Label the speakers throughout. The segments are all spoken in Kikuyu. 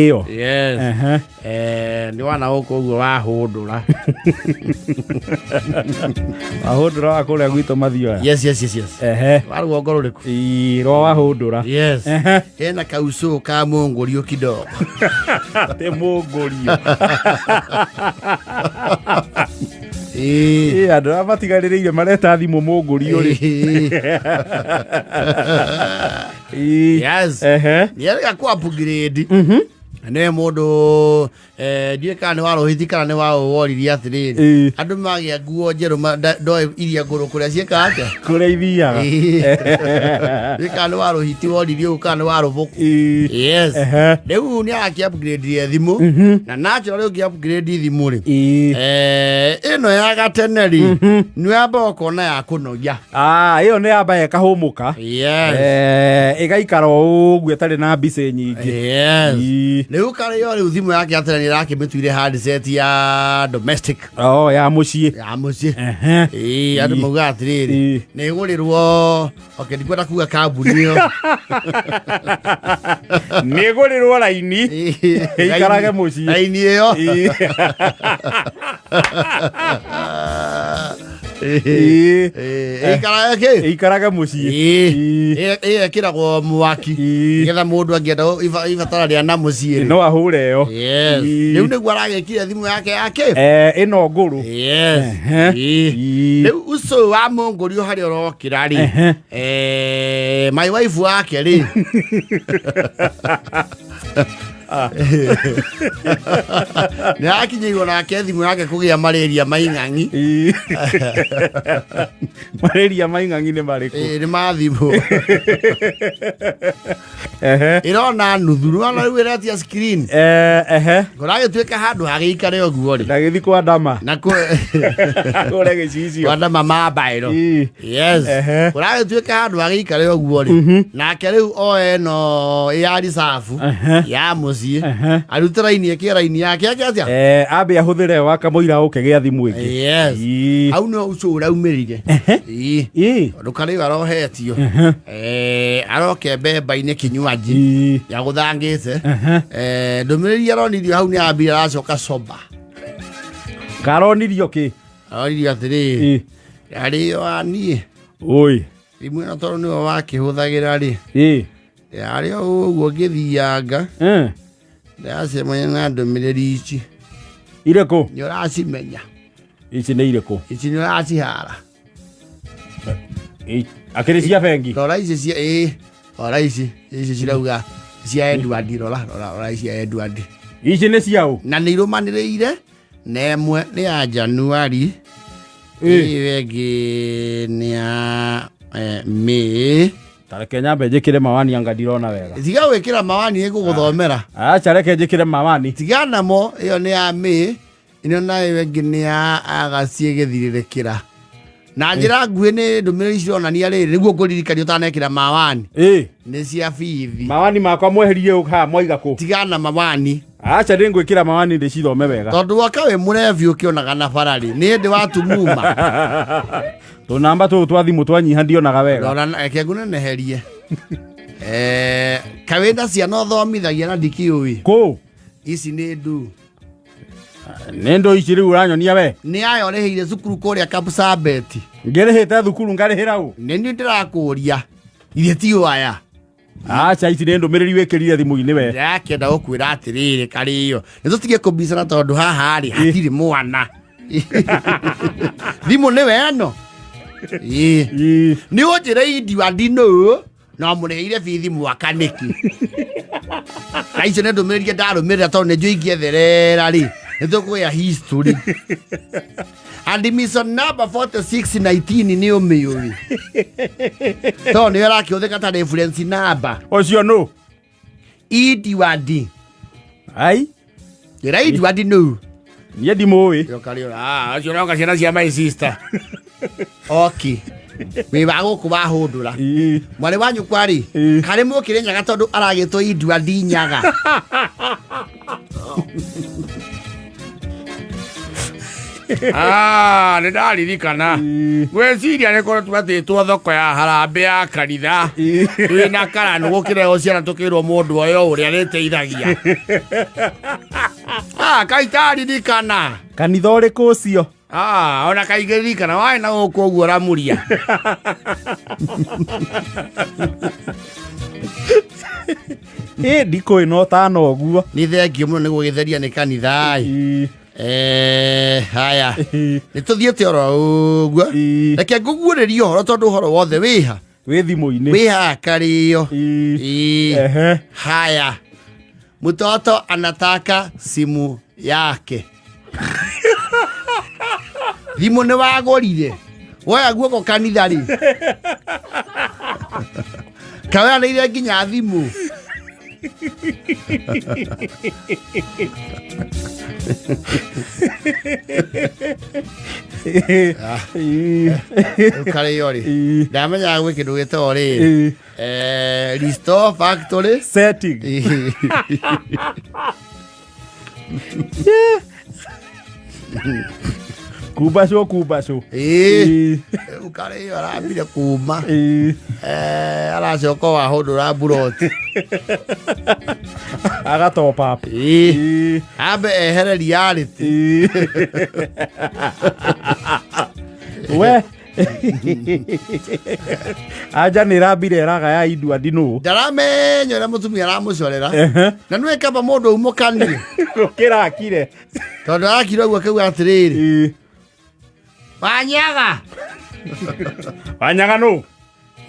Speaker 1: Ĩyo.
Speaker 2: Yes.
Speaker 1: Ehe.
Speaker 2: Nĩ wana gũkũ ũguo wahũndũra.
Speaker 1: Wahũndũra wa kũrĩa gwitũ mathioya.
Speaker 2: Yes.
Speaker 1: Ehe.
Speaker 2: Wa rũgongo rũrĩkũ?
Speaker 1: Ii, rwa wahũndũra.
Speaker 2: Yes.
Speaker 1: Ehe.
Speaker 2: Hena kaucũ ka mũngũrio kidogo.
Speaker 1: Tĩ mũngũrio.
Speaker 2: Ĩĩ.
Speaker 1: Ĩ, andũ arĩa matigarĩrĩire mareta thimũ mũngũrio rĩ. Ii.
Speaker 2: Yes.
Speaker 1: Ehe.
Speaker 2: Nĩ arega ku upgrade. Nĩ mũndũ ndiũĩ kana nĩ wa rũhiti kana nĩ wa woririe atĩrĩrĩ.
Speaker 1: Ĩĩ.
Speaker 2: Andũ magĩa nguo njerũ ndoĩ iria ngũrũ kũrĩa ciĩkaga atĩa?
Speaker 1: Kũrĩa ithiaga.
Speaker 2: Ndiũĩ kana nĩ wa rũhiti woririe ũguo kana nĩ wa rũbũkũ.
Speaker 1: Ii.
Speaker 2: Yes.
Speaker 1: Ehe.
Speaker 2: Rĩu nĩ araki upgrade thimũ na natural ũngĩ upgrade thimũ rĩ.
Speaker 1: Ii.
Speaker 2: Ĩno ya gatene rĩ nĩ wamba ũkona ya kũnogia.
Speaker 1: Ah, ĩyo nĩ yamba ĩkahũmũka.
Speaker 2: Yes.
Speaker 1: Ĩgaikara o ũguo ĩtarĩ na mbica nyingĩ.
Speaker 2: Yes.
Speaker 1: Ii.
Speaker 2: Rĩu karĩo rĩu thimũ yake atĩrĩ nĩ ĩrakĩmĩtuire handset ya domestic.
Speaker 1: Oh, ya mũciĩ.
Speaker 2: Ya mũciĩ.
Speaker 1: Ehe.
Speaker 2: Ĩĩ, andũ maugaga atĩrĩrĩ
Speaker 1: Ĩĩ.
Speaker 2: nĩ ĩgũrĩrwo, okay, ndikwenda kuga kambuni ĩyo.
Speaker 1: Nĩ ĩgũrĩrwo raini.
Speaker 2: Ĩĩ,
Speaker 1: Ĩikarage mũciĩ.
Speaker 2: Raini ĩyo.
Speaker 1: Ĩĩ.
Speaker 2: Ĩĩ.
Speaker 1: Ĩĩ.
Speaker 2: Ĩĩ, ĩikarage kĩ?
Speaker 1: Ĩikarage mũciĩ.
Speaker 2: Ĩĩ.
Speaker 1: Ĩĩ.
Speaker 2: Ĩĩ, ĩkĩragwo mwaki
Speaker 1: Ĩĩ.
Speaker 2: nĩgetha mũndũ angĩenda ibatara rĩa na mũciĩ rĩ.
Speaker 1: No ahũre ĩyo.
Speaker 2: Yes.
Speaker 1: Ĩĩ.
Speaker 2: Rĩu nĩguo aragĩkire thimũ yake yake.
Speaker 1: Ĩno ngũrũ.
Speaker 2: Yes.
Speaker 1: Ehe.
Speaker 2: Ĩĩ.
Speaker 1: Ĩĩ.
Speaker 2: Rĩu uco wa mũngũrio harĩa ũrokĩra rĩ.
Speaker 1: Ehe.
Speaker 2: My wife wake rĩ. Nĩ arakinyĩirwo nake thimũ yake kũgĩa malaria maing'ang'i.
Speaker 1: Ĩĩ. Malaria maing'ang'i nĩ marĩkũ?
Speaker 2: Ĩĩ, nĩ ma thimũ.
Speaker 1: Ehe.
Speaker 2: Ĩrona nuthu. Nĩwona rĩu ĩretia screen.
Speaker 1: Ehe.
Speaker 2: Kũragĩtuĩka handũ hagĩikare ũguo rĩ.
Speaker 1: Ndagĩthi kwa ndama.
Speaker 2: Na kũ
Speaker 1: Kũrĩa gĩcicio.
Speaker 2: kwa ndama mabairo.
Speaker 1: Ĩĩ.
Speaker 2: Yes.
Speaker 1: Ehe.
Speaker 2: Kũragĩtuĩka handũ hagĩikare ũguo rĩ. Nake rĩu oe ĩno ya ricabu
Speaker 1: Ehe.
Speaker 2: ya mũciĩ.
Speaker 1: Ehe.
Speaker 2: Arute raini ĩkĩre raini yake yake atĩa?
Speaker 1: Ambe ahũthĩre wakamũira ũke gĩa thimũ ĩngĩ.
Speaker 2: Yes.
Speaker 1: Ĩĩ.
Speaker 2: Hau no uco ũraumĩrire. Ĩĩ.
Speaker 1: Ĩĩ.
Speaker 2: Tondũ karĩu arohetio. Aroke mbemba-inĩ kinywaji
Speaker 1: Ĩĩ.
Speaker 2: ya gũthangĩte.
Speaker 1: Ehe.
Speaker 2: Ndũmĩrĩri aronirio hau nĩ ambire aracoka soba.
Speaker 1: Karonirio kĩ?
Speaker 2: Aronirio atĩrĩrĩ.
Speaker 1: Ĩĩ.
Speaker 2: Arĩo a niĩ.
Speaker 1: Ũĩ.
Speaker 2: Thimũ ĩno tondũ nĩwe wakĩhũthagĩra rĩ.
Speaker 1: Ĩĩ.
Speaker 2: Yarĩ o ũguo ngĩthianga. Ndĩracemania na ndũmĩrĩri ici.
Speaker 1: Irĩkũ?
Speaker 2: Nĩ ũracimenya.
Speaker 1: Ici nĩ irĩkũ?
Speaker 2: Ici nĩ ũracihara.
Speaker 1: Ĩ- Akĩrĩ cia bengi.
Speaker 2: Rora ici cia ĩĩ. Rora ici. Ici cirauga cia Edward, rora rora rora ici cia Edward.
Speaker 1: Ici nĩ cia ũ?
Speaker 2: Na nĩ irũmanĩrĩire na ĩmwe nĩ ya Januari.
Speaker 1: Ĩĩ.
Speaker 2: Ĩyo ĩngĩ nĩ ya May.
Speaker 1: Ta reke nyambe njĩkĩre mawani anga ndirona wega.
Speaker 2: Tiga gwĩkĩra mawani ĩgũgũthomera.
Speaker 1: Acha reke njĩkĩre mawani.
Speaker 2: Tiga namo ĩyo nĩ ya May. Ĩno nayo ĩngĩ nĩ ya Agasti ĩgĩthirĩrĩkĩra. Na njĩra nguhĩ nĩ ndũmĩrĩri cironania rĩrĩ nĩguo ngũririkania ũtanekĩra mawani.
Speaker 1: Ĩĩ.
Speaker 2: Nĩ cia bithi.
Speaker 1: Mawani makwa mweherie ũ haha mwaiga kũ?
Speaker 2: Tiga na mawani.
Speaker 1: Acha nĩ ngwĩkĩra mawani ndĩcithome wega.
Speaker 2: Tondũ woka wĩ mũrebi ũkĩonaga na bararĩ. Nĩ hĩndĩ watumuma.
Speaker 1: Tũnamba tũtũ twa thimũ twanyiha ndionaga wega.
Speaker 2: Rora reke ngũneneherie. Kawĩna ciana ũthomithagia na ndikĩũĩ.
Speaker 1: Kũ?
Speaker 2: Ici nĩ ndu.
Speaker 1: Nĩ ndũ ici rĩu ũranyonia we?
Speaker 2: Nĩ aya ũrĩhĩire cukuru kũrĩa Kapsabet.
Speaker 1: Ngĩrĩhĩte thukuru ngarĩhĩra ũ?
Speaker 2: Nĩ niĩ ndĩrakũria. Ithe ti aya.
Speaker 1: Acha ici nĩ ndũmĩrĩri wĩkĩrire thimũ-inĩ we.
Speaker 2: Ndĩrakĩenda gũkwĩra atĩrĩrĩ karĩo. Nĩ tũtige kũbicana tondũ haha rĩ hatirĩ mwana. Thimũ nĩwe ĩno. Ĩĩ.
Speaker 1: Ĩĩ.
Speaker 2: Nĩ ũnjĩre Edward nũ no mũrĩhĩire bithi mwaka nĩkĩ? Na icio nĩ ndũmĩrĩri ndarũmĩrĩra tondũ nĩ njũĩ ingĩetherera rĩ nĩ tũkũgĩa history. Admission number 4619 nĩ ũmĩũĩ tondũ nĩyo ĩrakĩhũthĩka ta reference number.
Speaker 1: Ũcio nũ?
Speaker 2: Edward.
Speaker 1: Ai.
Speaker 2: Njĩra Edward nũ?
Speaker 1: Niĩ ndimũĩ.
Speaker 2: Acio ũroka ciana cia my sister. Okay. Wĩ wa gũkũ wahũndũra.
Speaker 1: Ĩĩ.
Speaker 2: Mwarĩ wa nyũkwa rĩ,
Speaker 1: Ĩĩ.
Speaker 2: karĩ mũkĩrĩ nyaga tondũ aragĩtwo Edward Nyaga. Ah, nĩ ndaririkana.
Speaker 1: Ĩĩ.
Speaker 2: Ngwĩciria nĩ korwo twatĩtwo thoko ya harambĩ ya kanitha.
Speaker 1: Ĩĩ.
Speaker 2: Twĩna karani gũkĩrehwo ciana tũkĩrwo mũndũ ũyũ ũrĩa rĩteithagia. Ah, kaitaririkana.
Speaker 1: Kanitha ũrĩkũ ũcio?
Speaker 2: Ah, ona kaingĩririkana warĩ na gũkũ ũguo ramuria.
Speaker 1: Ĩ ndikũĩ no tano ũguo.
Speaker 2: Nĩ thengio mũno nĩ gũgĩtheria nĩ kanitha.
Speaker 1: Ĩĩ.
Speaker 2: Eh, haya.
Speaker 1: Ĩĩ.
Speaker 2: Nĩ tũthiĩte oro ũguo.
Speaker 1: Ĩĩ.
Speaker 2: Reke ngũguũrĩrie ũhoro tondũ ũhoro wothe wĩha.
Speaker 1: Wĩ thimũ-inĩ.
Speaker 2: Wĩha karĩo.
Speaker 1: Ĩĩ.
Speaker 2: Ĩĩ.
Speaker 1: Ehe.
Speaker 2: Haya, mtoto anataka simu yake. Thimũ nĩ wagũrire woya guoko kanitha rĩ kaweanĩire nginya thimũ.
Speaker 1: Ĩĩ.
Speaker 2: Rĩu karĩo rĩ
Speaker 1: Ĩĩ.
Speaker 2: ndamenyaga gwĩ kĩndũ gĩtagwo rĩrĩ
Speaker 1: Ĩĩ.
Speaker 2: Restore factory.
Speaker 1: Setting. Kumbacwo kumbacwo.
Speaker 2: Ĩĩ.
Speaker 1: Ĩĩ.
Speaker 2: Rĩu karĩo arambire kuma.
Speaker 1: Ĩĩ.
Speaker 2: Aracoka wahũndũra mburoti.
Speaker 1: Aga top up.
Speaker 2: Ĩĩ.
Speaker 1: Ĩĩ.
Speaker 2: Ambe ehere reality.
Speaker 1: Ĩĩ. We anja nä rambire ĩraga ya indua ndinå
Speaker 2: Ndaramenya ũrĩa mũtumia aramũcorera na nĩwe kaba mũndũ umũkanie
Speaker 1: gũkĩrakire.
Speaker 2: Tondũ arakira ũguo akauga atĩrĩrĩ, wanyaga.
Speaker 1: Wanyaga nũ?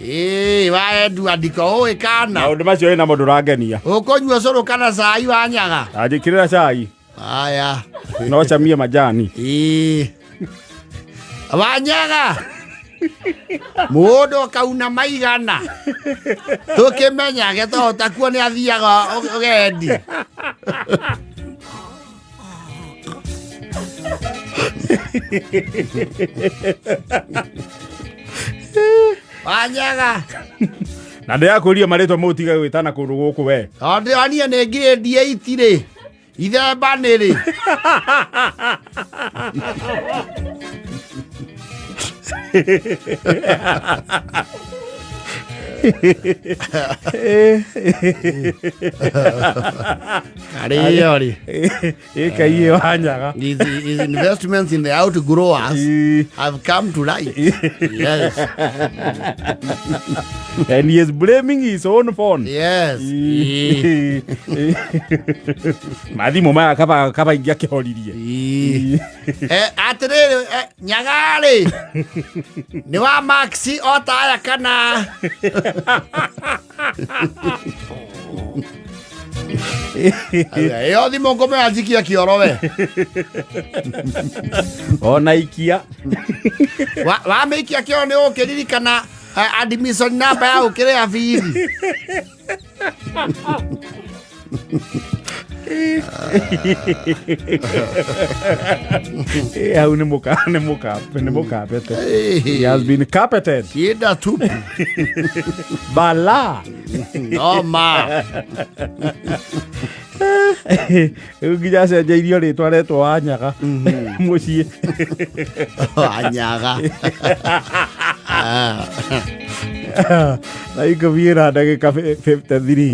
Speaker 2: Ĩĩ, wa Edward ko ũĩ kana
Speaker 1: Maũndũ macio wĩnamo ndũrangenia.
Speaker 2: Ũkũnyua cũrũ kana cai, wanyaga?
Speaker 1: Anjĩkĩrĩra cai.
Speaker 2: Aya.
Speaker 1: No camie majani.
Speaker 2: Ĩĩ, wanyaga, mũndũ ũkauna maigana tũkĩmenyage tohota kuo nĩ athiaga ũgendi. Wanyaga.
Speaker 1: Na ndĩrakwĩria marĩtwa mau tiga gwĩtana kũndũ gũkũ we.
Speaker 2: Tondũ niĩ nĩ ngirĩndi 8 rĩ, ithemba nĩ rĩ. Karĩo rĩ.
Speaker 1: Ĩkaiĩ wanyaga.
Speaker 2: His investments in the outgrowers have come to light. Yes.
Speaker 1: And he is blaming his own phone.
Speaker 2: Yes.
Speaker 1: Mathimũ maya kaba kaba ingĩakĩhoririe.
Speaker 2: Ĩĩ. Atĩrĩrĩ, nyagarĩ nĩ wa maxi o ta aya kana ĩyo thimũ ngũmĩoya njikie kĩoro we.
Speaker 1: Ona ikia.
Speaker 2: Wamĩikia kĩoro nĩ ũkĩririkana admission number ya ũkĩrĩha bithi.
Speaker 1: Hau nĩ mũka nĩ mũka nĩ mũkapete. He has been carpeted.
Speaker 2: Shida tupu.
Speaker 1: Bala.
Speaker 2: Noma.
Speaker 1: Rĩu nginya acenjeirio rĩtwa retwo wanyaga mũciĩ.
Speaker 2: Wanyaga.
Speaker 1: Na 10 na ndagĩka 53.